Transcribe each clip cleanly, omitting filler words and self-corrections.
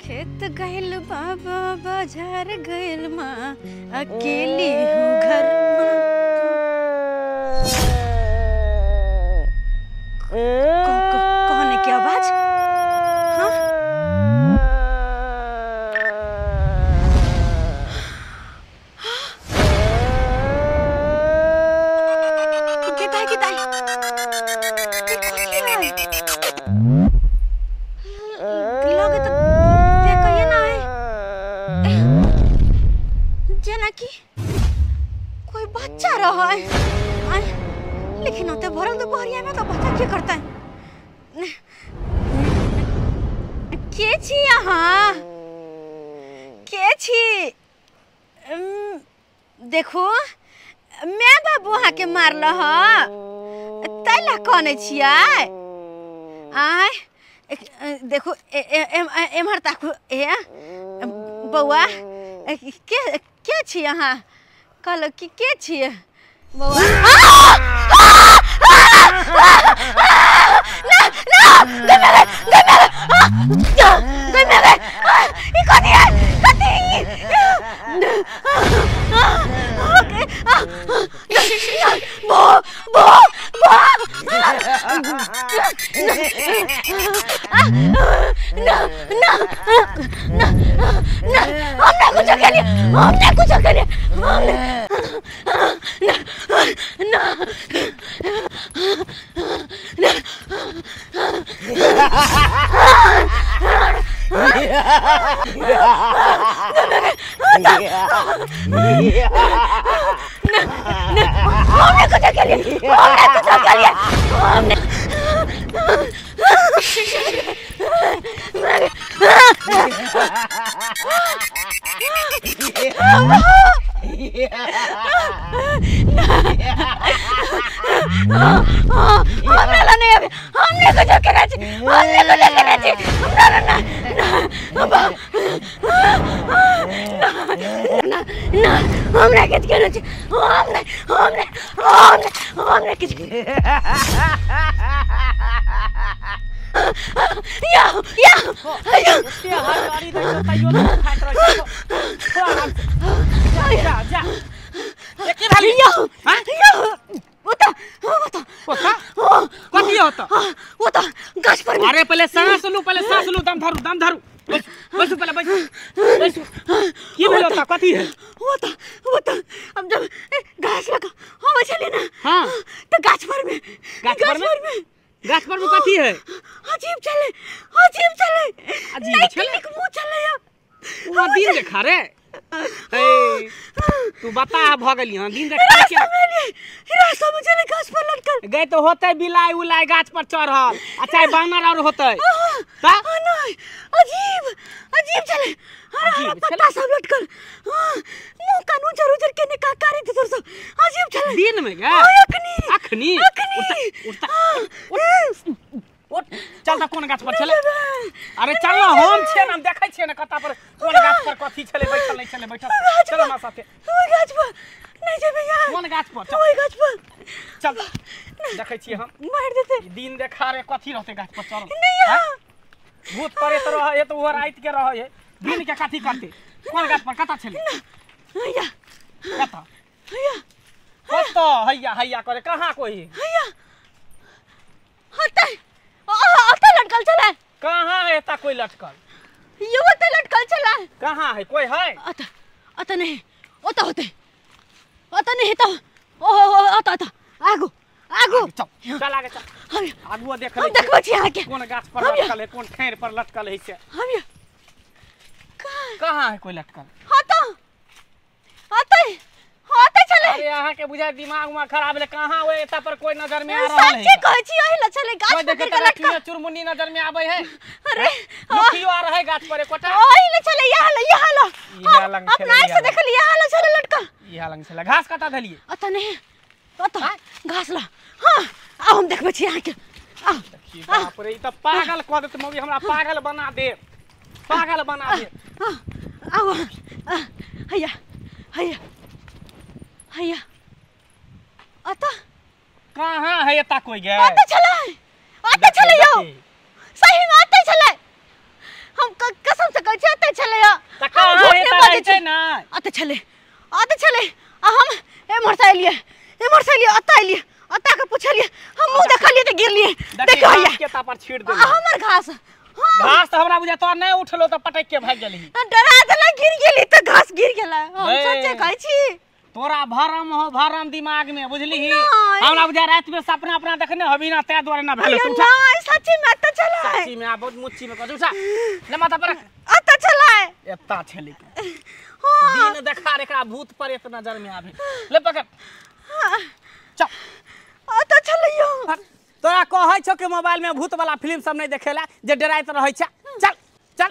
खेत गइल बाबा बाजार गइल माँ अकेली हूँ घर में। कौन है की आवाज? हाँ कोई बच्चा रहा है लेकिन होते भरल दोपहरिया में तो बच्चा क्या करता है? के छी यहाँ के छी? देखो मैं बाबू अहाँ के मारल ह तैला कने छियै? आय देखो एम्हर ताकू ए बौआ के छी अहाँ? कहलक कि के छियै बौआ? ना ना गई गई गई ई कथी है? कथी बो बो बो ना ना ना ना हमने कुछ करिए हमने कुछ करिए हमने ना ना ना हमने कुछ करिए हमने कुछ करिए हमने हमरा नहीं अभी हमने कुछ करना चाहिए हमने कुछ करना चाहिए हमरा ना ना ना ना हमरा कुछ करना चाहिए हमने हमने हमने हमने कुछ या या या हर गाड़ी देखो तैयो ना खाइत रह जा जा एके भाली या या ओता ओता ओता कथी होता? ओता गाछ पर। अरे पहले सांस लू पहले सांस लू दम धरू दम धरू बैसू पहले बैसू बैसू। की भेल होता कथी है? ओता ओता अब जब घास लगा हम चले ना। हां तो गाछ पर में गाछ पर में गाछ पर में कथी है? अजीब चले अजीब चले अजीब चले मुंह चले वो दिन देखा रे। ए तू बता भ गेली हां दिन देखा क्या रास्ता में चले गाछ पर लटकल गए तो होते बिलाई उलाई गाछ पर चढ़ल आ चाहे बानर और होते ता नहीं अजीब अजीब चले हरा हरा पत्ता सब लटकल मुंह कान उजर उजर के निका कारी थी सब अजीब चले दिन में गए अखनी अखनी उठता उठ चल त कोन गाछ पर छले? अरे चल ना हम छियै ना हम देखै छियै ना कत्ता पर कोन गाछ पर कथी छले बैठल नहीं छले बैठल चल हमरा साथे। ओइ गाछ पर नहीं जेबै यार। कोन गाछ पर? ओइ गाछ पर चल देखै छियै हम मार देते दिन देखा रे कथी रहते गाछ पर चल नहीं यार भूत प्रेत रहे त ओहो राति के रहे दिन के कथी करते? कोन गाछ पर कत्ता छले? हैया कत्ता हैया कत्ता हैया हैया करे कहाँ कोई हैया हटे ओते लटकल छले। कहाँ है ता कोई लटकल? यो ओते लटकल छले। कहाँ है कोई है? अत अत नहीं ओता होते ओता नहीं तो ओ हो अत अत आगू आगू चल चल आगे चल हम आगू देख हम देखबै छी अहाँ के कोन गाछ पर लटकल है कोन ठेर पर लटकल है से हम कहाँ है कोई लटकल? हां तो आते आते चले। अरे अहाँ के बुझाय दिमाग में खराब है कहाँ ओए एता पर कोई नजर में आ रहल है? सच्चे कहै छी ओहि ल चले गाछ पर के लटकल चुरमुन्नी नजर में आबै है। अरे लुकियो आ रहे गाछ पर एकोटा ओहि ल चले यहाँ ल यहाँ ल अपना आँख से देखली यहाँ ल चले लटकल यहाँ लंग छले। घास कता धलिए? अत नहीं अत घास ल। हां आ हम देखबै छी अहाँ के। आ देखी बाप रे ई त पागल क देत मौगी हमरा पागल बना दे पागल बना दे। आओ हैया हैया हैया अत कहाँ है एता कोई गए? अत छलै अत छलै यौ सही में अत छलै। हम कसम से कहै छी रहितै नै। अत छलै, अत छलै आ हम एम्हर से एलियै, एम्हर से एलियै, अत एलियै, अत के पुछलियै, हम मुंह देखलियै त गिरलियै। देखियो हैया के ता पर छीट देलियै हमर घास। हां घास त हमरा बुझा तोर नै उठलो त पटक के भाग गेलही। डरा देला, गिर गेली त घास गिर गेला। हम सोचे कहै छी तोरा भरम हो, भरम दिमाग में बुझली। हमरा बुझा रात में सपना अपना देखने हबी ना, ते द्वारे ना भेल। उठा। नहीं सच्ची में त चला है। सच्ची में आ बहुत मुच्ची में कह उठा ले माथा पर रख। अत चला है। एत्ता छली हां दिन देखा रे एकरा भूत प्रेत नजर में आवे। ले पकड़। चल अत चलियो। तोरा कहै छौ कि मोबाइल में भूत वाला फिल्म सब नहीं देखेला जे डराइत रहै छ। चल चल।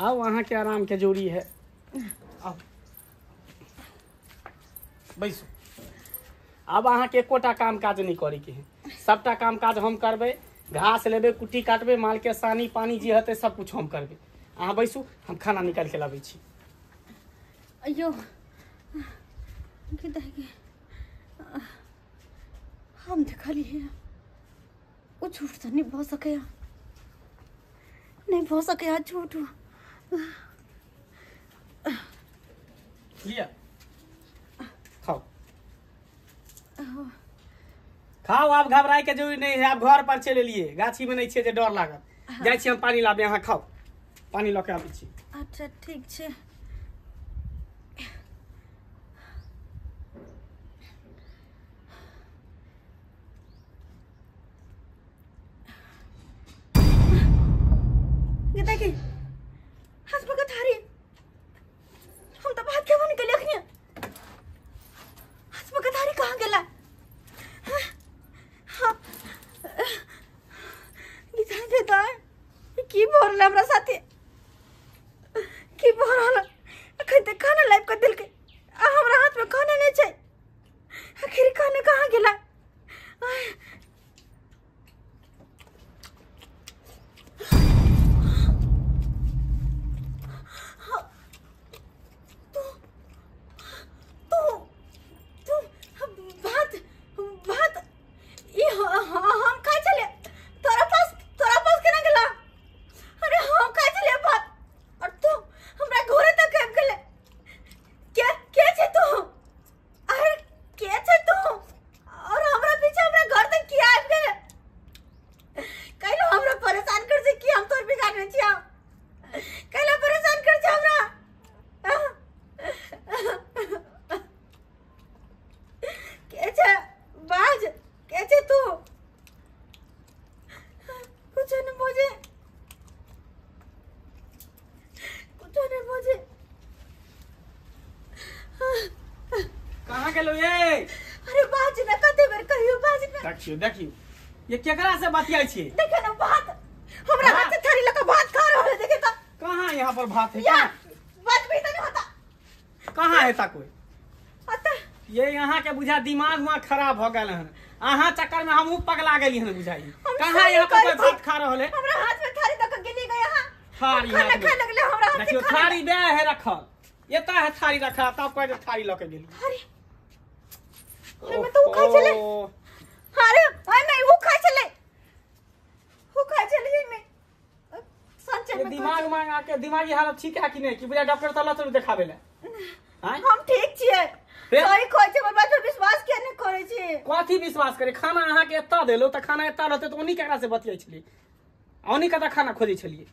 आओ अहाँ के आराम के जोड़ी है। आओ बैसू। अब अहाँ के एकोटा काम काज नहीं करे के है, सबटा काम काज हम करबै। घास लेबै, कुट्टी काटबै, माल के सानी पानी जे हेतै सब कुछ हम करबै। अहाँ बैसू, हम खाना निकाल के लाबै छी। अयो हम देखलियै ओ झूठ तो नहीं भऽ सकैया, नहीं भऽ सकैया झूठ। लिया खाओ खाओ। आप घबराए के जरूरी नहीं है, आप घर पर चले लिए, गाछी में नहीं छे जे डर लागत। जाइ छी हम पानी लाबे, अहाँ खाओ, पानी लऽ के आबै छी। अच्छा ठीक छै। गीता की हंस पकड़ थारी, हम तो भात खेबो निकले अखनी। हंस पकड़ थारी कहाँ गेला? हाँ गीता गीता की भऽ रहल हमरा साथे, की भऽ रहल? अखन तक खाना लाबि कऽ देलकै आ हमरा हाथ में खाना नहीं छै। आखिर खाना कहाँ गेला? अरे बाज ना, कते बेर कहियो बाज ना। देखियो देखियो ये केकरा से बतियाई छी? देखे ना भात हमरा हाथ से थारी लगा भात खा रहल है। देखे त कहां यहां पर भात है? यार बात भी त नहीं होता। कहां है ता कोई? अत ये यहां के बुझा दिमाग वहां खराब हो गेल हन। अहां चक्कर में हमहू पगला गेली हन बुझाई। कहां यहां पर कोई भात खा रहल है? हमरा हाथ में थारी दक गेली गया। हां थारी खाना खा लगले हमरा हाथ से। थारी बे है रखल, एता है थारी रखा, तब कह थारी लके गेली। थारी ओए में तो उ खाइ छले। अरे ओए में उ खाइ छले, उ खाइ छले में संचय में। दिमाग मांग के दिमागी हालत ठीक है कि नहीं कि बुझा डॉक्टर तला चलू देखाबे ले? हम ठीक छियै, सही कहै छै, हमर बात पर विश्वास किया नहीं करै छी? कथी विश्वास करे? खाना अहाँ के एता देलो त खाना एता रहते त ओनी केकरा से बतियाई छली, ओनी कता खाना खोजै छलियै।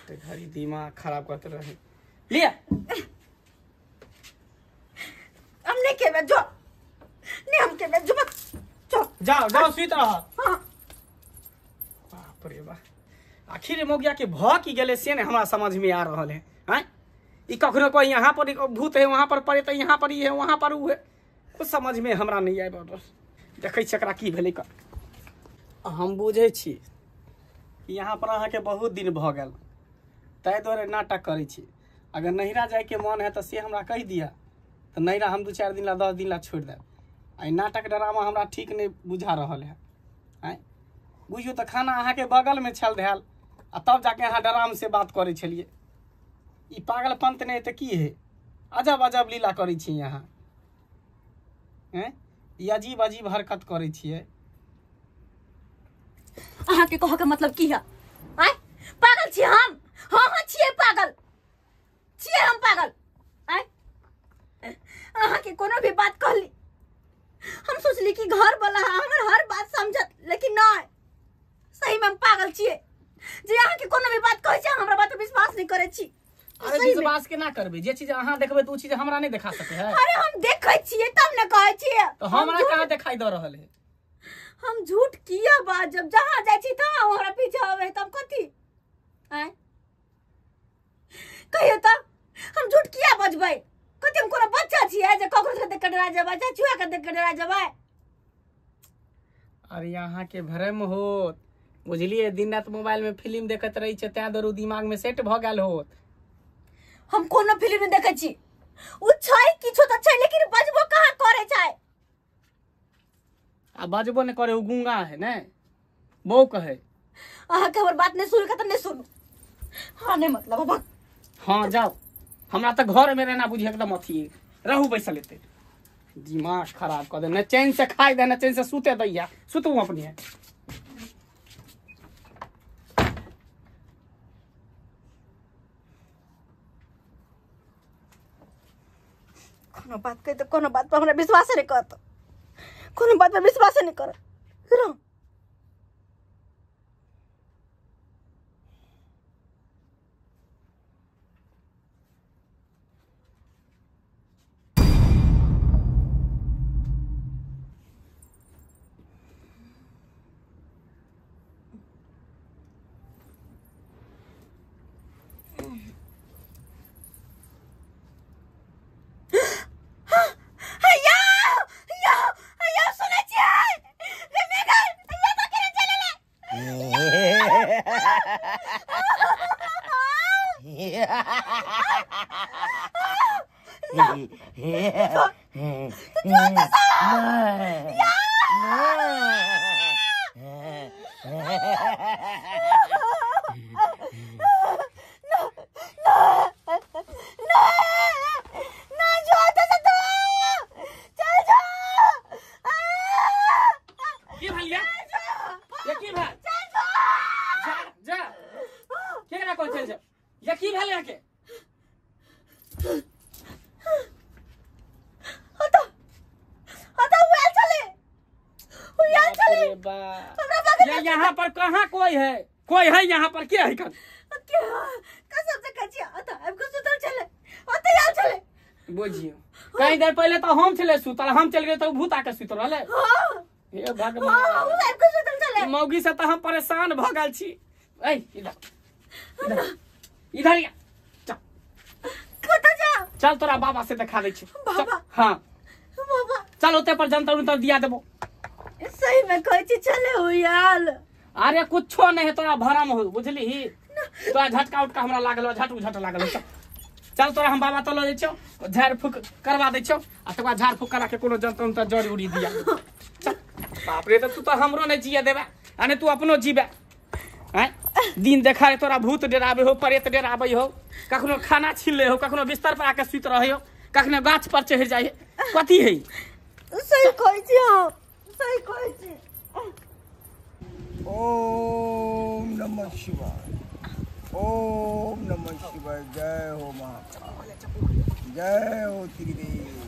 ते घरी दिमाग खराब करते रहे। लिया हम नहीं खेबे, जो नहीं हम खेबे, जो जो जाओ जाओ सुत रह। हां बाप रे बाप, आखिर मोगिया के भ की गेले से ने हमरा समझ में आ रहल है। हैं ई कखनो कोई यहाँ पर भूत है, वहां पर पड़े त यहाँ पर ई है, वहां पर ऊ है, कुछ समझ में हमरा नहीं आबि रहल। देखै छी एकरा की भेलै। हम बुझै छी कि यहाँ पर अहाँके बहुत दिन भऽ गेल, ताहि दुआरे नाटक करै छी। अगर नैहरा जाइके मन है तऽ से हमरा कहि दिअ, तऽ नैहरा हम 2-4 दिन ला 10 दिन ला छोड़ि देब। आ नाटक ड्रामा हमरा ठीक नहीं बुझा रहल है। आँय बुझियौ तऽ खाना अहाँके बगलमे छल धयल आ तब जाके अहाँ डराम से बात करै छलियै। ई पागलपंत नहि तऽ की है? अजब अजब लीला करै छी अहाँ। हैं ई अजीब अजीब हरकत करै छियै। अहाँ के कह के मतलब की है? आय पागल छी हम? हाँ हाँ छियै पागल, छियै हम पागल। आय अहाँ के कोनो भी बात कहली, हम सोचली कि घर वाला हमर हर बात समझत, लेकिन नहीं, सही में हम पागल छियै जे अहाँ के कोनो भी बात कहै छी हमरा बात पर विश्वास नहीं करै छी। अरे विश्वास केना करबै? जे चीज अहाँ देखबै तऽ ओ चीज हमरा नहीं देखा सकै है। अरे हम देखै छियै तब न कहै छियै। तो हमरा कहाँ दिखाई दऽ रहल है? हम झूठ किया बात, जब जहाँ जाइ छी तहाँ हमरा पीछे आबै, तब कथी? आय कहियो तऽ हम झूठ किया बजबै? कथी हम कोनो बच्चा छियै जे ककरो के देख के डरा जेबै, चाहे चूहा के देख के डरा जेबै? अरे अहाँ के भ्रम होत बुझलिए, दिन रात मोबाइल में फिल्म देखैत रहै छै तैं दुआरे दिमाग में सेट भऽ गेल होत। हम कोनो फिल्म नहीं देखै छी, उ छै किछो तऽ छै, लेकिन बजबो कहाँ करै छै? आ बजबो नहीं करे, उ गूंगा है ने, बौक है। अहाँ के हमर बात नहीं सुन के तऽ नहीं सुनू। हाँ नहीं मतलब अब हाँ जाओ, हमरा तऽ घर में रहना बुझिए एकदम अथी रहू बैसल एते दिमाग खराब कऽ दे, न चैन से खाइ दे न चैन से सुते दैया, सुतू अपने। कोनो बात कही तऽ कोनो बात पर हमरा विश्वास नहीं करत, कोनो बात पर विश्वास नहीं करत। रहो यहाँ पर कहाँ कोई है? कोई है यहाँ पर? क्या है? बुझियो कहीं देर पहले तो हम छले सुतल, हम चल गए तो भूत आके सुत रहले। हे भगवान, मौगी से तो हम परेशान भ गेल छी। ए इधर इधर इधर चल, कत जा? चल तोरा बाबा से देखा दै छी। बाबा? हां बाबा चल, ओते पर जंतर उंतर दिया देबो। सही में कहै छी चले हो यार। अरे कुछो नहीं है, तोरा भरम हो बुझली, तोरा झटका उटका हमरा लागल, झट झट लागल। चल तोरा हम बाबा तो ल जाइ छौ, झाड़ फूक करवा दै छौ, आ तकर बाद झाड़ फूक करा के कोनो जंतर उंतर जड़ी उड़ी दिया। चल बाप रे, तू तो हमरो नहीं जिया देबे आ ने तू अपनो जीबे। हैं दिन देखा रे तोरा भूत डराबे हो, प्रेत डराबे हो, कखनो खाना छीन ले हो, कखनो बिस्तर पर आके सुति रहे हो, कखनो गाछ पर चढ़ि जाइ है, कथी है? सही कहै छी हम, सही कहै छी। ओम नमः शिवाय, ओम नमः शिवाय। जय हो महाकाल, जय हो त्रिदेव,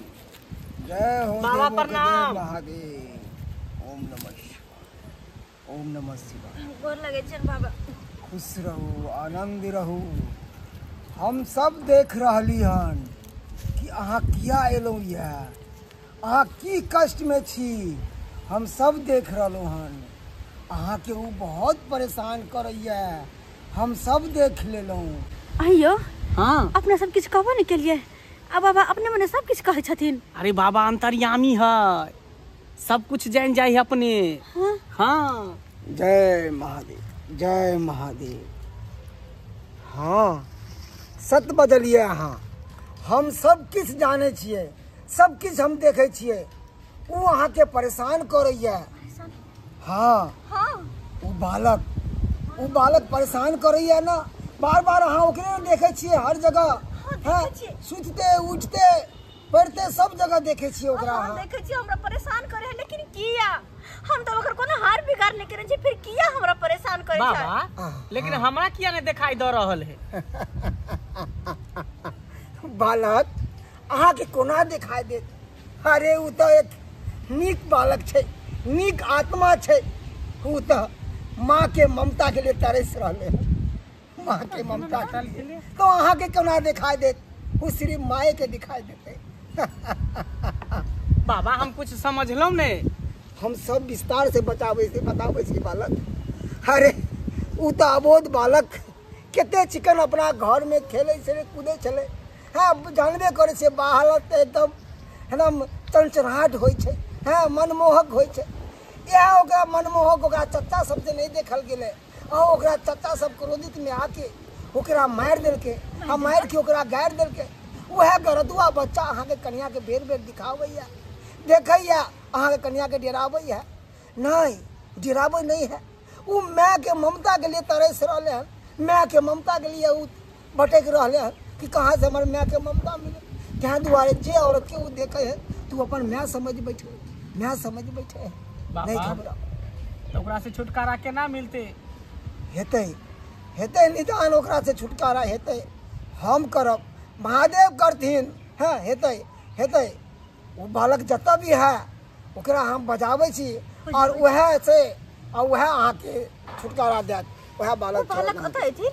जय हो बाबा प्रणाम महादेव। ओम नमः शिवाय, ओम नमः शिवाय। गोर लगे छन बाबा। खुश रहू, आनंद रहू। हम सब देख रहली हन कि अहाँ किया एलहुँ ये, अहाँ की कष्ट में छी, हम सब देख रहलहुँ हन। अहाँ के वो बहुत परेशान करैया, हम सब देख लेलहुँ। आइयो हाँ, अपना सब किछु कहबो नहीं केलिए, आ बाबा अपने मने सब किछु कहै छथिन। अरे बाबा अंतर्यामी है, सब कुछ जान जाइ है अपने। हाँ, हाँ। जय महादेव, जय महादेव। हाँ सत बजलिए अहाँ, हम सब किछु जानै छियै, सब किछु हम देखै छियै। ओ अहाँ के परेशान करैया। हाँ हाँ, ओ बालक, ओ बालक परेशान करैया ना, बार बार अहाँ ओकरे देखै छियै हर जगह। हाँ, सुतते उठते पढ़ते सब जगह देखे छियै ओकरा। हाँ देखे छियै, हमरा परेशान करे है, लेकिन किया? हम तो ओकर कोनो हार बिगाड़ नहीं करे छी, फिर किया हमरा परेशान करै छै। बाबा लेकिन हमरा किया नहीं दिखाई दे रहल है? बालक अहाँके कोना दिखाई देत? अरे उ तऽ एक नीक बालक छै, नीक आत्मा छै। उ तऽ माँ के ममता के लिए तरस रहले हन, माँ के ममता के लिए। तो अहाँके कोना दिखाई देत? उ सिर्फ माए के दिखाई देते। बाबा हम कुछ समझलहुँ नहीं। हम सब विस्तार से बताबै छी बालक। अरे उ तऽ अबोध बालक कते चिकन अपना घर में खेलै छलै, कूदै छलै। हाँ जानबे करै छियै, बालक तऽ एकदम एकदम चनचनाहट होइ छै, हाँ मनमोहक होइ छै। इएह ओकरा मनमोहक ओकरा चच्चा सबसे नहीं देखल गेलै। आ ओकरा चच्चा सब क्रोधित में आके ओकरा मारि देलकै, आ मारि के ओकरा गारि देलकै। वएह गरदुआ बच्चा अहाँके कनिया के बेर बेर दिखाबैया, देखैया, अहाँके कनिया के डराबैया। नहीं डराबै नहीं है, उ माय के ममता के लिए तरस रहले हन, माय के ममता के लिए उ भटक रहले हन कि कहाँ से हमर माय के ममता मिले। ताहि दुआरे जे औरत के उ देखे है तू अपन माय समझ बैठे, माय समझ बैठे है। नहीं घबरा। तो ओकरा से छुटकारा केना मिलते? हेतै, हेतै निदान, ओकरा से छुटकारा हेतै। हम करब, महादेव करथिन। हाँ हेतै, हेतै। ओ बालक जतऽ भी है ओकरा हम बजाबै छी और वएह से आ वएह अहाँके छुटकारा देत। वएह बालक बालक कतऽ एथिन?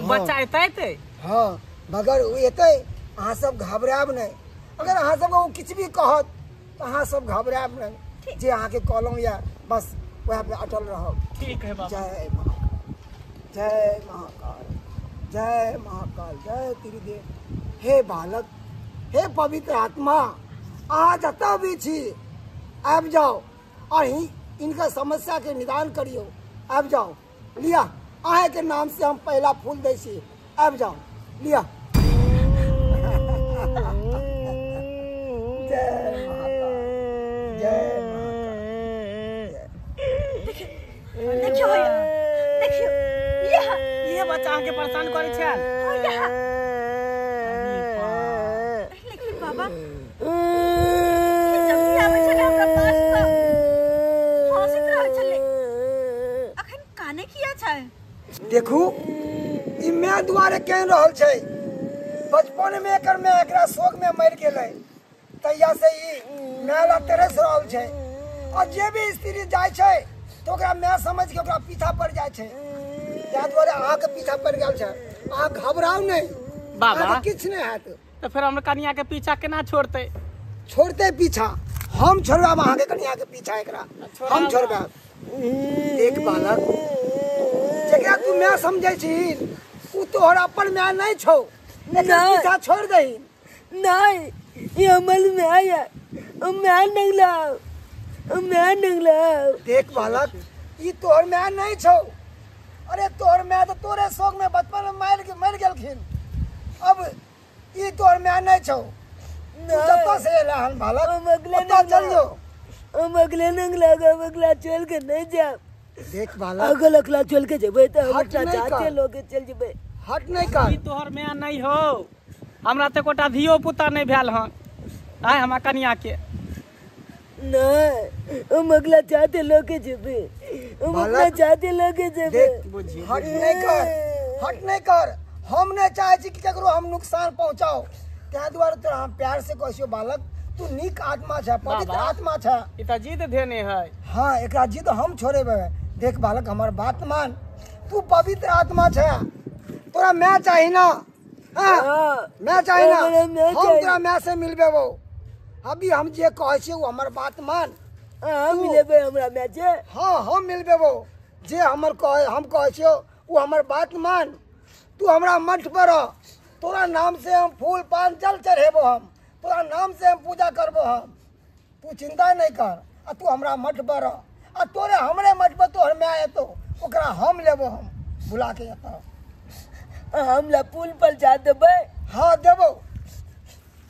बच्चा एतै? हाँ मगर ओ एतै, अहाँ सब घबरायब नहि। अगर अहाँ सबके ओ किछु भी कहत तऽ अहाँ सब घबरायब नहि। जे अहाँके कहलहुँ यऽ बस वएह पे अटल रहब। ठीक है बाबा। जय महाकाल, जय महाकाल, जय महाकाल, जय त्रिदेव। हे बालक, हे पवित्र आत्मा, अहाँ जतऽ भी छी आबि जाओ और इनका समस्या के निदान करियो। आबि जाओ, लिया अहाँके नाम से हम पहला फूल दै छी। आबि जाओ, लिया। जय महाकाल, जय महाकाल। देखियो भैया, देखियो, ये बच्चा अहाँके परेशान करै छल। लेकिन बाबा जब भी आबै छलै हमरा पास तऽ हँसैत रहै छलै, अखन काने किया छै? देखू ई माय दुआरे केहन रहल छै। बचपन में एकर माय एकरा शोक में मरि गेलै, तहिया से ई माय लग तरस रहल छै। और जे भी स्त्री जाइ छै तऽ ओकरा माय समझ के ओकरा पीछा पड़ि जाइ छै। ताहि दुआरे अहाँके पीछा पड़ि गेल छै। अहाँ घबराउ नहि बाबा, किछु नहि हैत। तऽ फेर हमर कनिया के पीछा केना छोड़तै? छोड़तै पीछा, हम छोड़बाब अहाँके कनिया के पीछा, एकरा हम छोड़बाब। एक बालक जकरा तू माय समझै छहीन उ तोहर अपन माय नहीं छौ, पीछा छोड़ दही। नहीं, ये हमर माय है, माय नहीं लाओ, माय नहीं लाओ। देख बालक, ई तोहर माय नहीं छौ। अरे तोहर माय तो तोरे शोक में बचपन में मरि गेलखिन। अब ई तोहर माय नहीं छौ। जतऽ से एला हन बालक ओतऽ चल जो। हम अगले नहीं लागा, हम अगला चल के नहीं जाब। देख बालक, अगल अगला चल के जेबै तऽ हम अपना जाते लोग चल जेबै। हट नहीं कर, ई तोहर माय नहीं हो। हमरा तऽ एकोटा धियो पुता नहीं भेल हन आइ हमरा कनिया के। नहीं, हम अगला जाते लोग जेबै, हम अपना जाते लोग जेबै। हट नहीं कर, हट नहीं कर। हम नहीं चाहे छी कि ककरो हम नुकसान पहुंचाओ। ताहि दुआरे तोरा हम प्यार से कहै छियौ बालक, तू नीक आत्मा छै, पवित्र आत्मा छै। ई तऽ जिद धेने है। हाँ एकरा जिद हम छोड़ेबै। देख बालक हमर बात मान, तू पवित्र आत्मा छै, तोरा माय चाही ना? हाँ माय चाही ना? हम तोरा माय से मिलबेबौ। अभी हम जे कहै छियै ओ हमर बात मान। मिलेबै हमरा माय से? हाँ हम मिलबेबौ। जे हमर कहे हम कहै छियौ ओ हमर बात मान। तू हमरा मठ पर रह, तोरा नाम से हम फूल पान जल चढ़ेबो, हम तोरा नाम से हम पूजा करबो हम। तू चिंता नहीं कर, आ तू हमरा मठ पर रह, आ तोरे हमरे मठ पर तोहर माय एतौ, ओकरा हम लेबो, हम बुला के एतौ। हमरा पुल पर जा देबै? हाँ देबो।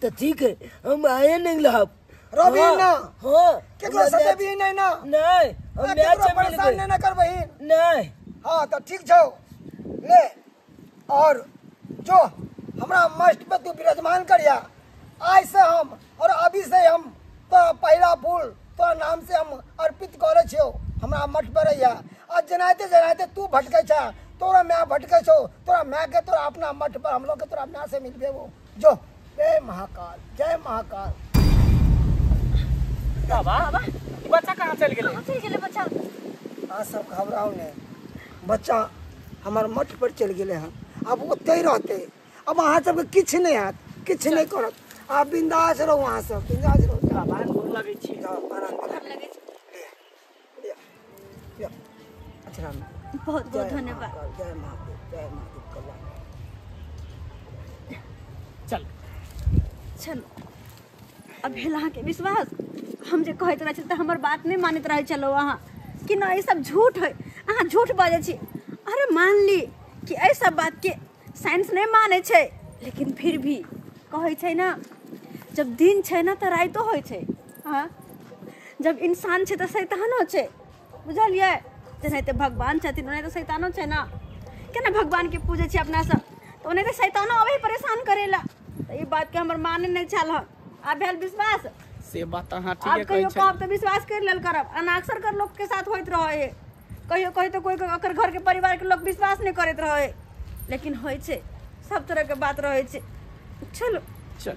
तो ठीक है, हम आए नहीं रहब। रवि ना? हाँ। केकरो सतेबी नहीं ना? नहीं, हम माय से परेशान नहीं ना करबही? नहीं। हाँ तो ठीक छौ, ले और जो हमरा मस्त पे तू विराजमान करिया। आज से हम और अभी से हम तो पहला फूल तोरा नाम से हम अर्पित करै छियौ, हमरा मठ पर रहिया। आ जेनाहिते जेनाहिते तू भटकै छ, तोरा my भटकै छौ, तोरा my के तोरा अपना मठ पर हम लोग के तोरा my से मिलबेबो। जो, जय महाकाल, जय महाकाल। बाबा, बच्चा कहाँ चलि गेलै? कहाँ चलि गेलै बच्चा? अहाँ सब घबराउ नहि, बच्चा हमर मठ पर चलि गेलै हन, आब ओतहि रहतै। अब अहाँ सबके किछु नहि हैत, किछु नहि करत। आब बिंदास रहू, अहाँ सब बिंदास रहू। बाबा, गोर लगै छी। जाओ, आराम करू। गोर लगै छी। लिअ, लिअ। अच्छा, बहुत बहुत जय धन्यवाद। महाकाल, जय महादेव, जय महादेव कल्याण। चल चलो, अब भेल अहाँके विश्वास? हम जे कहैत रहै छी तऽ हमर बात नहि मानैत रहै छलहुँ अहाँ कि नहि, ई सब झूठ है, अहाँ झूठ बाजै छी। अरे मान ली कि एहि सब बातके साइंस नहि मानै छै, लेकिन फिर भी कहै छै ने, जब दिन छै ने तऽ रातिो होइ छै। हँ, जब इंसान छै तऽ शैतानो छै, बुझलियै? जेनाहिते भगवान छथिन ओनाहिते शैतानो छै ने। केना भगवानके पूजै छी अपना सब, तऽ ओनाहिते शैतानो अबै परेशान करेला। तऽ ई बातके हमर माने नहि छल हन। आब भेल विश्वास? से बात अहाँ आब ठीके कहै कहियो छै। कहब तऽ विश्वास करि लेल करब। एना अक्सर कर लोकके साथ होइत रहै है, कहियो कहियो तऽ कोइ ओकर घरके परिवारके लोक विश्वास नहि करैत रहै, लेकिन होइ छै, सब तरहके बात रहै छै। चलू चल।